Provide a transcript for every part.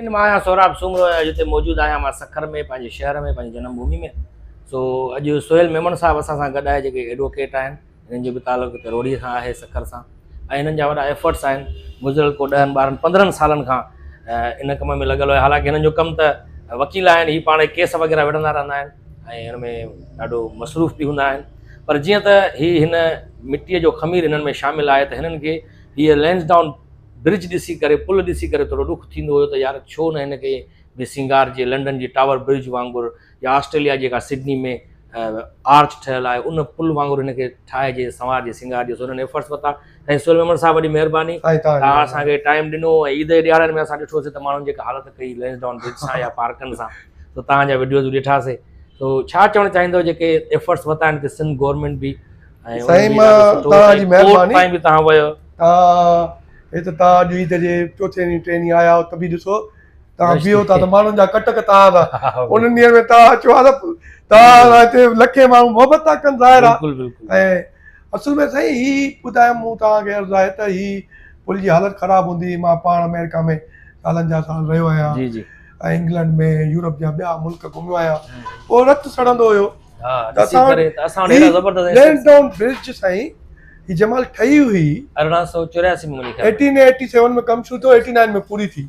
مان آهيان سهراب سومرو ۽ اڄ هتي موجود آهيان مان سکر ۾ پنهنجي شهر ۾ پنهنجي جنم ڀومي ۾ سو اڄ سهيل ميمڻ صاحب اسان سان گڏ آهي جيڪي ايڊووڪيٽ آهن هنن جو به تعلق هتي روهڙي سان آهي سکر سان ۽ هنن جا وڏا ايفرٽس آهن گذريل ڪو ڏهن ٻارهن پندرهن سالن کان ان ڪم ۾ لڳل آهي حالانڪه هنن جو ڪم ته وڪيل آهن هي پاڻ ڪيس وغيره وڙهندا رهندا آهن ۽ هن ۾ ڏاڍو مصروف به هوندا آهن پر جيئن ته هي هن مٽيء جو خمير هنن ۾ شامل آهي ته هنن کي هيء لينس ڊائون برج ڏسي ڪري پل ڏسي ڪري ٿورو ڏک ٿيندو هيو ته يار ڇو نه هن کي به سينگارجي لنڊن جي ٽاور برج وانگر يا آسٽريليا جي جيڪا سڊني ۾ آرچ ٺهيل آهي ان پل وانگر هن کي ٺاهجي سنوارجي سينگارجي سو هنن ايفرٽس ورتا سائين سهيل ميمڻ صاحب وڏي مهرباني توهان اسان کي ٽائيم ڏنو ۽ عيد جي ڏهاڙن ۾ اسان ڏٺوسي ته ماڻهن جيڪا حالت ڪئي لينس ڊائون برج سان يا پارڪن سان سو توهان جا وڊيوز به ڏٺاسي سو ڇا چوڻ چاهيندو جيڪي ايفرٽس ورتا آهن سنڌ گورنمينٽ به ۽ سائين مان توهان جي مهرباني تائين به توهان ويو توهان هي ته توهان اڄ عيد جي چوٿين ڏينهن ٽئين ڏينهن آيا آهيو ته به ڏسو توهان بيهو ٿا ته ماڻهن جا ڪٽڪ توهان سان انهن ڏينهن ۾ توهان اچو ها ته توهان سان هتي لکين ماڻهو محبت ٿا ڪن ظاهر آهي ۽ اصل ۾ سائين هي ٻڌايم مون توهان کي عرض آهي ته هي پل جي حالت خراب هوندي هئي مان پاڻ آمريڪا ۾ سالن جا سال رهيو آهيان ۽ انگلنڊ ۾ يورپ جا ٻيا ملڪ گهميو آهيان پوء رت سڙندو هيو ته اسان وٽ لينڊ برج سائين هي جنهن مهل ٺهي هئي 1884 ۾ منهنجي خيال 1887 ۾ ڪم شروع ٿيو 89 ۾ پوري ٿي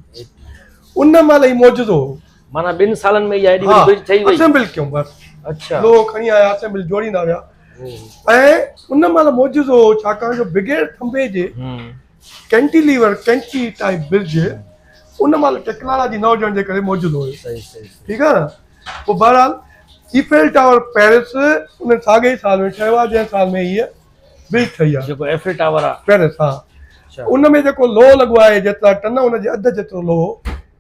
ان مهل هي معجزو هو معنيٰ ٻن سالن ۾ اها ايڏي وڏي برج ٺهي وئي اسيمبل ڪيون بس اڇا لوهه کڻي آيا اسيمبل جوڙيندا ويا ۽ ان مهل معجزو هو ڇاڪاڻ جو بغير ٿنڀي جي ڪينٽيليور ڪينچي ٽائيپ برج ان مهل ٽيڪنالاجي نه هجڻ جي ڪري معجزو هيو ٺيڪ آهي نه پوء بهرحال ايفل ٽاور پيرس ان ساڳئي ئي سال ۾ ٺهيو آهي جنهن سال ۾ هيء برج ٺهي آهي. جيڪو ايفل ٽاور آهي. پيرس ها. ان ۾ جيڪو لوهه لڳو آهي جيترا ٽن ان جي اڌ جيترو لوهه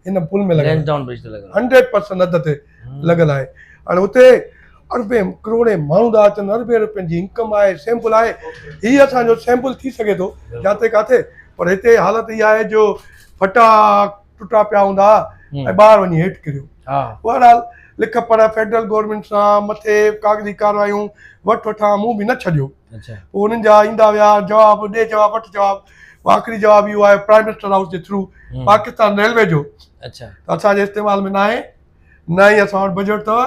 هن پل ۾ لڳل آهي. لينسڊائون برج تي لڳل آهي. 100% اڌ تي لڳل آهي. هاڻي اتي اربين ڪروڙين ماڻهو ٿا اچن اربين روپين جي انڪم آهي سيمپل آهي هي اسان جو سيمپل ٿي سگهي ٿو جاتي ڪاٿي پر هتي حالت اها آهي جو ڦٽا ٽٽا پيا هوندا ۽ ٻاهر وڃي هيٺ ڪريو. بهرحال لک پڙهه فيڊرل گورنمينٽ سان مٿي ڪاغذي ڪاروايون وٺ وٺان مون به نه ڇڏيو. پوء انهن جا ايندا ويا جواب ڏي جواب وٺ جواب پوء آخري جواب اهو آيو پرائم منسٽر هائوس جي ٿرو پاڪستان ريلوي جو ته اسان جي استعمال ۾ ناهي نه ئي اسان وٽ بجيٽ اٿو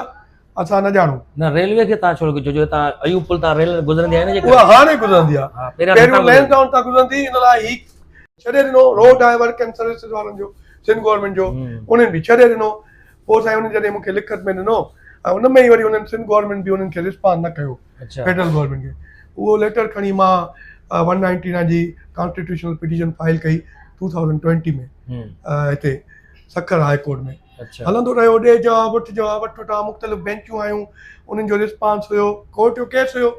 اسان نه ڄاڻون. نه ريلوي کي تان ڇو جو تان ايوب پل تان ريل گذرندي آهي نه جيڪا اها هاڻي گذرندي آهي پهريون لينس ڊائون تان گذرندي ان لاء هي ڇڏي ڏنو روڊ ۽ ورڪ اينڊ سروسز وارن جو سنڌ گورنمينٽ جو انهن به ڇڏي ڏنو پوء سائين انهن جڏهن مونکي لکت ۾ ڏنو ۽ ان ۾ ئي وري انهن سنڌ گورنمينٽ به انهن کي رسپانس نه ڪيو فيڊرل گورنمينٽ کي اهو ليٽر کڻي مان ون نائنٽي نائن جي ڪانسٽيٽيوشنل پٽيشن فائل ڪئي 2020 ۾ هتي سکر هاء ڪورٽ ۾ هلندو رهيو ڏي جواب وٺ جواب وٺ وٺان مختلف بينچون آيون انهن جو رسپانس هيو ڪورٽ جو ڪيس هيو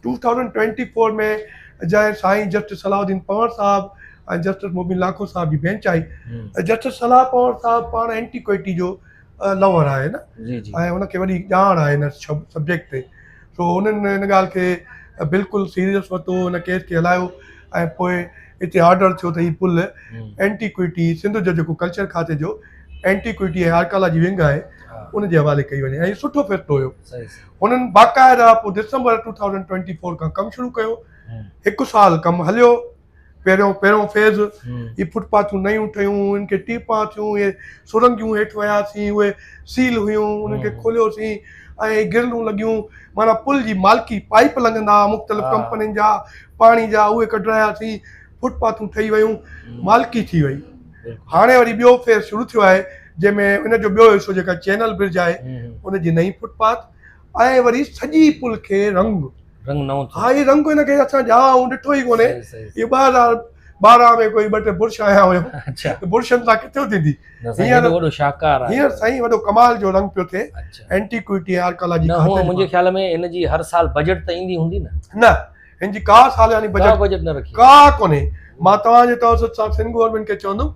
2024 ۾ جنهن سائين جسٽس صلاح الدين پنور صاحب ۽ جسٽس مبين لاکو صاحب جي بينچ آئي جسٽس صلاح پنور صاحب پاڻ اينٽيڪوئٽي جو لور آهي نه ۽ ان کي وڏي ڄاڻ آهي ان سبجيڪٽ تي سو انهن ان ڳالهه کي بلڪل سيريس ورتو ان ڪيس کي هلايو ۽ پوء اتي آرڊر ٿيو ته هي پل اينٽيڪوئٽي سنڌ جو جيڪو ڪلچر کاتي جو اينٽيڪوئٽي ۽ آرڪالاجي ونگ آهي ان جي حوالي ڪئي وڃي ۽ سٺو فيصلو هيو هنن باقاعده پوء ڊسمبر 2024 کان ڪم شروع ڪيو هڪ سال ڪم هليو پهريون پهريون فيز هي فٽ پاٿون نيون ٺهيون ان کي ٽيپان ٿيون اهي سرنگيون هيٺ وياسين اهي سيل هيون انهن کي کوليوسين ۽ گرلون لڳيون معنيٰ پل جي مالڪي پائيپ لڳندا هئا مختلف ڪمپنين جا پاڻي جا اهي ڪڍراياسين فٽ پاٿون ٺهي ويون مالڪي ٿي وئي هاڻي وري ٻيو فيز شروع ٿيو آهي جنهن ۾ ان جو ٻيو حصو جيڪا چينل برج آهي ان جي نئين فٽ پاٿ ۽ وري سڄي پل کي رنگ رنگ نئون ٿيو. ها هي رنگ هن کي اسان ڄاڻ آئون ڏٺو ئي ڪونهي. هي 2012 ۾ ڪوئي ٻه ٽي برش آيا هيم. اڇا. برشن سان ڪٿي ٿيندي. نه سائين هيڏو وڏو شاهڪار آهي. هينئر سائين وڏو ڪمال جو رنگ پيو ٿئي. اينٽيڪوئٽي ۽ آرڪالاجي کاتي. نه هونء منهنجي خيال ۾ هن جي هر سال بجيٽ ته ايندي هوندي نه. نه هن جي ڪا سالياني بجيٽ ڪا بجيٽ نه رکي. ڪا ڪونهي. مان توهان جي توسط سان سنڌ گورنمينٽ کي چوندم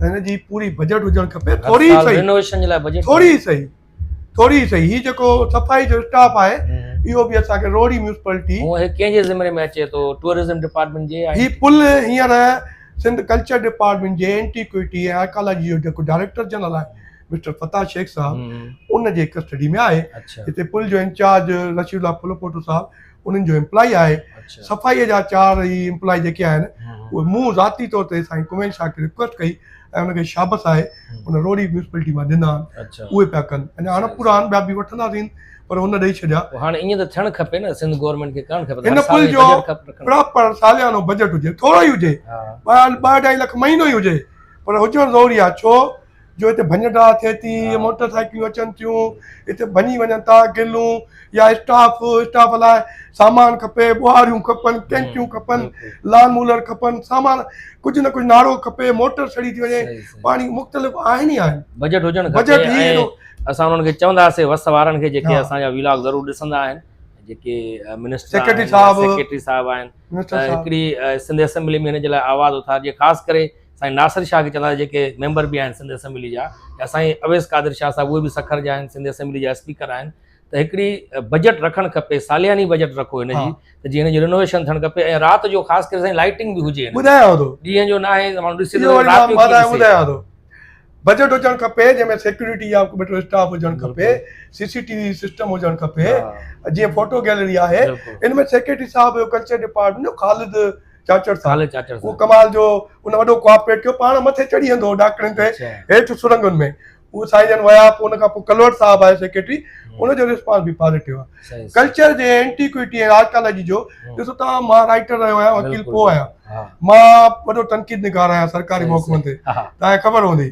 هن جي پوري بجيٽ هجڻ کپي ٿوري ئي سهي. رينوويشن جي لاء بجيٽ ٿوري ئي سهي. ٿوري ئي سهي هي جيڪو صفائي جو اسٽاف آهي اهو به اسان کي روهڙي ميونسپلٽي. هونء هي ڪنهن جي ذمري ۾ اچي ٿو ٽوئرزم ڊپارٽمينٽ جي يا. هي پل هينئر سنڌ ڪلچر ڊپارٽمينٽ جي اينٽيڪوئٽي ۽ آرڪالاجي جو جيڪو ڊائريڪٽر جنرل آهي مسٽر فتاح شيخ صاحب ان جي ڪسٽڊي ۾ آهي. هتي پل جو انچارج رشيد الله ڦلپوٽو صاحب انهن جو امپلائي آهي. صفائي جا چار هي امپلائي جيڪي آهن اهي مون ذاتي طور تي سائين ڪميل شاهه کي رڪويسٽ ڪئي. ۽ ان کي شابس آهي ان روهڙي ميونسپلٽي مان ڏنا آهن اهي پيا ڪن اڃا اڻ پورا آهن ٻيا به وٺنداسين پر ان ڏئي ڇڏيا. هاڻي ائين ته ٿيڻ کپي نه سنڌ گورنمينٽ کي ڪرڻ کپي هن پل جو پراپر ساليانو بجيٽ هجي ٿورو ئي هجي ٻه اڍائي لک مهينو ئي هجي پر هجڻ ضروري آهي ڇو جو هتي ڀڃ ڊاهه ٿئي ٿي موٽر سائيڪلون اچن ٿيون هتي ڀڃي وڃن ٿا گلون يا اسٽاف اسٽاف لاء سامان کپي ٻهاريون کپن ڪينچيون کپن لان مولر کپن سامان ڪجهه نه ڪجهه ناڙو کپي موٽر سڙي ٿي وڃي پاڻي مختلف آهن ئي آهن بجيٽ هجڻ کپي بجيٽ هي اسان انهن کي چونداسين وس وارن کي جيڪي اسان جا ويلاگ ضرور ڏسندا آهن جيڪي منسٽر سيڪريٽري صاحب سيڪريٽري صاحب آهن هڪڙي سنڌ اسيمبلي ۾ هن جي لاء آواز اٿارجي خاص ڪري سائين ناصر شاهه کي چونداسين جيڪي ميمبر به آهن سنڌ اسيمبلي جا يا سائين اويس قادر شاهه صاحب اهي به سکر جا آهن سنڌ اسيمبلي جا اسپيڪر آهن ته هڪڙي بجيٽ رکڻ کپي سالياني بجيٽ رکو هن جي ته جيئن هن جي رينوويشن ٿيڻ کپي ۽ رات جو خاص ڪري سائين لائٽنگ به هجي ٻڌايان ٿو ڏينهن جو ناهي ماڻهو ڏسي ٿو رات جو ٻڌايان ٿو بجيٽ هجڻ کپي جنهن ۾ سيڪيورٽي يا ٻه ٽي اسٽاف هجڻ کپي C C T V system هجڻ کپي جيئن فوٽو گيلري آهي ان ۾ سيڪريٽري صاحب جو ڪلچر ڊپارٽمينٽ جو خالد چاچڙ صاحب اهو ڪمال جو ان وڏو ڪوآپريٽ ڪيو پاڻ مٿي چڙهي ويندو هو ڏاڪڻين تي هيٺ سرنگن ۾ اهو سائين جن ويا پوء ان کان پوء ڪلوڙ صاحب آهي سيڪريٽري ان جو رسپانس به پازيٽو آهي ڪلچر جي اينٽيڪوئٽي ۽ آرڪيالاجي جو ڏسو توهان مان رائيٽر رهيو آهيان وڪيل پوء آهيان مان وڏو تنقيد نگار آهيان سرڪاري محڪمن تي توهان کي خبر هوندي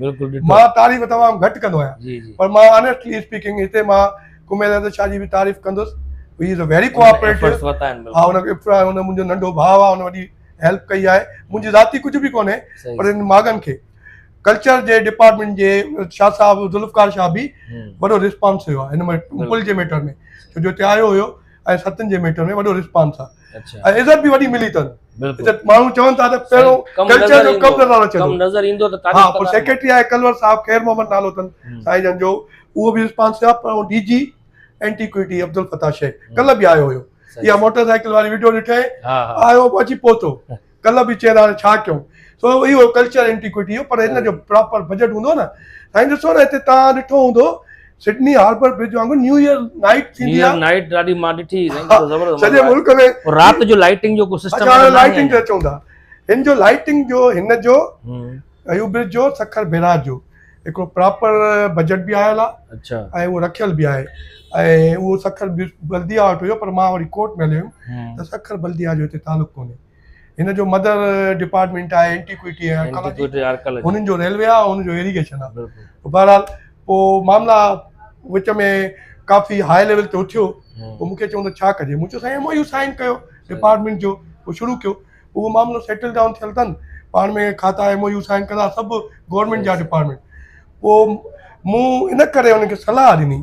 مان تعريف تمام گهٽ ڪندو آهيان پر مان آنيسٽلي اسپيڪنگ هتي مان ڪميل احمد شاهه جي به تعريف ڪندس هي از ويري ڪوآپريٽو ها ان ان منهنجو ننڍو ڀاء آهي ان وڏي هيلپ ڪئي آهي منهنجي ذاتي ڪجهه به ڪونهي پر ان ماڳن کي ڪلچر جي ڊپارٽمينٽ جي شاهه صاحب ذوالفقار شاهه به وڏو رسپانس هيو هن ۾ پل جي ميٽر ۾ ڇو جو هتي آيو هيو ۽ ستن جي ميٽر ۾ وڏو رسپانس آهي ۽ عزت به وڏي ملي اٿن عزت ماڻهو چون ٿا ته پهريون ڪلچر جو ڪم نظر اچي ٿو نظر ايندو ته ها پوء سيڪريٽري آهي ڪلور صاحب خير محمد نالو اٿن سائين جن جو اهو به رسپانس آهي پر ڊي جي اينٽيڪوئٽي عبدالفتاح شيخ ڪلهه به آيو هيو اها موٽر سائيڪل واري وڊيو ڏٺائين آيو اچي پهتو ڪلهه به چئي رهيا ڇا ڪيون سو اهو ڪلچر انٽيڪوئٽي هو پر هن جو پراپر بجيٽ هوندو نه سائين ڏسو نه هتي تان ڏٺو هوندو سڊني هاربر برج وانگر نيو ايئر نائٽ ٿيندي آهي نائٽ ڏاڍي مان ڏٺي سائين زبردست سڄي ملڪ ۾ رات جو لائٽنگ جو ڪو سسٽم اچها لائٽنگ تي اچون ٿا هن جو لائٽنگ جو هن جو ايوب برج جو سکر بيراج جو هڪڙو پراپر بجيٽ به آيل آهي اچها ۽ اهو رکيل به آهي ۽ اهو سکر بلديا وٽ هيو پر مان وري ڪورٽ ۾ هليو ويم ته سکر بلديا جو هتي تعلق ڪونهي هن جو مدر ڊپارٽمينٽ آهي اينٽيڪوئٽي ۽ آرڪيالاجي هنن جو ريلوي آهي هن جو ايريگيشن آهي بهرحال پوء معاملا وچ ۾ ڪافي هاء ليول تي اٿيو پوء مونکي چون ته ڇا ڪجي مون چيو سائين ايم او يو سائن ڪيو ڊپارٽمينٽ جو پوء شروع ڪيو اهو معاملو سيٽل ڊائون ٿيل اٿن پاڻ ۾ کاتا ايم او يو سائن ڪندا سڀ گورنمينٽ جا ڊپارٽمينٽ پوء مون ان ڪري انهن کي صلاح ڏني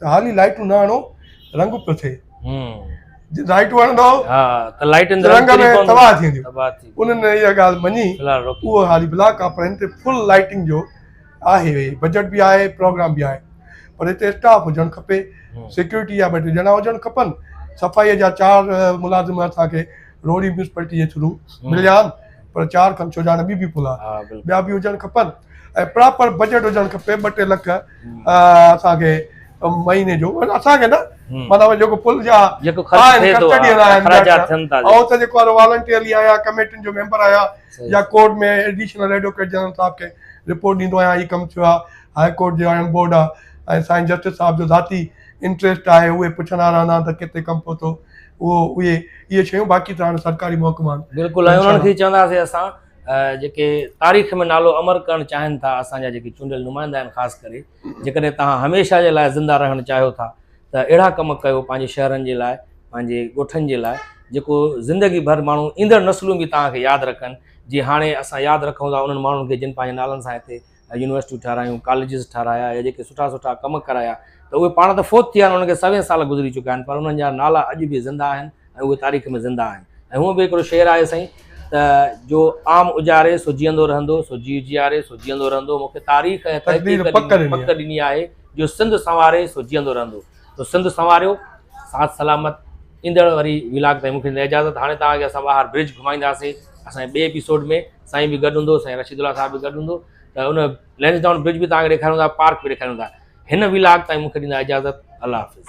ته حالي لائٽون نه هڻو رنگ پيو ٿئي لائٽون هڻندو ها ته لائٽن رنگ ۾ تباهه ٿي وينديون انهن اها ڳالهه مڃي اهو حالي بلاڪ آ پر هن تي فل لائٽنگ جو آهي بجيٽ به آهي پروگرام به آهي پر هتي اسٽاف هجڻ کپي سيڪيورٽي جا ٻه ٽي ڄڻا هجڻ کپن صفائي جا چار ملازم اسان کي روهڙي ميونسپلٽي جي ٿرو مليا آهن پر چار کن ڇو جو هاڻي ٻي به پل آهي ٻيا به هجڻ کپن ۽ پراپر بجيٽ هجڻ کپي ٻه ٽي لک اسان کي مهيني جو اسان کي نه معنيٰ جيڪو پل جا جيڪو خرچ ٿئي ٿو اخراجات ٿين ٿا آئون ته جيڪو والنٽيئرلي آهيان ڪميٽين جو ميمبر آهيان يا ڪورٽ ۾ ايڊيشنل ايڊووڪيٽ جنرل صاحب کي رپورٽ ڏيندو آهيان هي ڪم ٿيو آهي هاء ڪورٽ جو آئن بورڊ آهي ۽ سائين جسٽس صاحب جو ذاتي انٽريسٽ آهي اهي پڇندا رهندا آهن ته ڪٿي ڪم پهتو اهو اهي اهي شيون باقي ته هاڻي سرڪاري محڪما آهن. بلڪل ۽ انهن کي چونداسين اسان جيڪي تاريخ ۾ نالو امر ڪرڻ چاهين ٿا اسان جا جيڪي چونڊيل نمائندا آهن خاص ڪري جيڪڏهن توهان هميشه جي لاء زنده رهڻ چاهيو ٿا ته اهڙا ڪم ڪيو پنهنجي شهرن جي لاء پنهنجي ڳوٺن جي لاء جيڪو زندگي ڀر ماڻهو ايندڙ نسلون به توهان کي ياد رکن جي هاڻي اسان ياد رکون ٿا انهن ماڻهن کي جن پنهنجي نالن سان هتي يونيورسٽيون ٺهرايون، ڪاليجز ٺهرايا يا جيڪي سٺا سٺا ڪم ڪرايا ته اهي پاڻ ته فوت ٿي ويا آهن انهن کي سوين سال گذري چڪا آهن پر انهن جا نالا اڄ به زنده آهن ۽ اهي تاريخ ۾ زنده آهن ۽ هونء به هڪڙو شعر آهي سائين ته جو عام اجاري سو جيئندو رهندو سو جيء جياري سو جيئندو رهندو مون کي تاريخ ۽ تحقيق پڪ ڏني آهي جو سنڌ سنواري سو جيئندو رهندو تو سنڌ سنواريو ساٿ سلامت ايندڙ وري ولاگ تائين مون کي ڏيندا اجازت هاڻي توهان کي اسان ٻاهر برج گهمائينداسين اسان جي ٻئي ايپيسوڊ ۾ سائين به گڏ هوندو سائين رشيد الله صاحب به گڏ هوندو ته ان لينس ڊائون برج به توهان کي ڏيکاريون ٿا پارڪ به ڏيکاريون ٿا هن ولاگ تائين مون کي ڏيندا اجازت الله حافظ.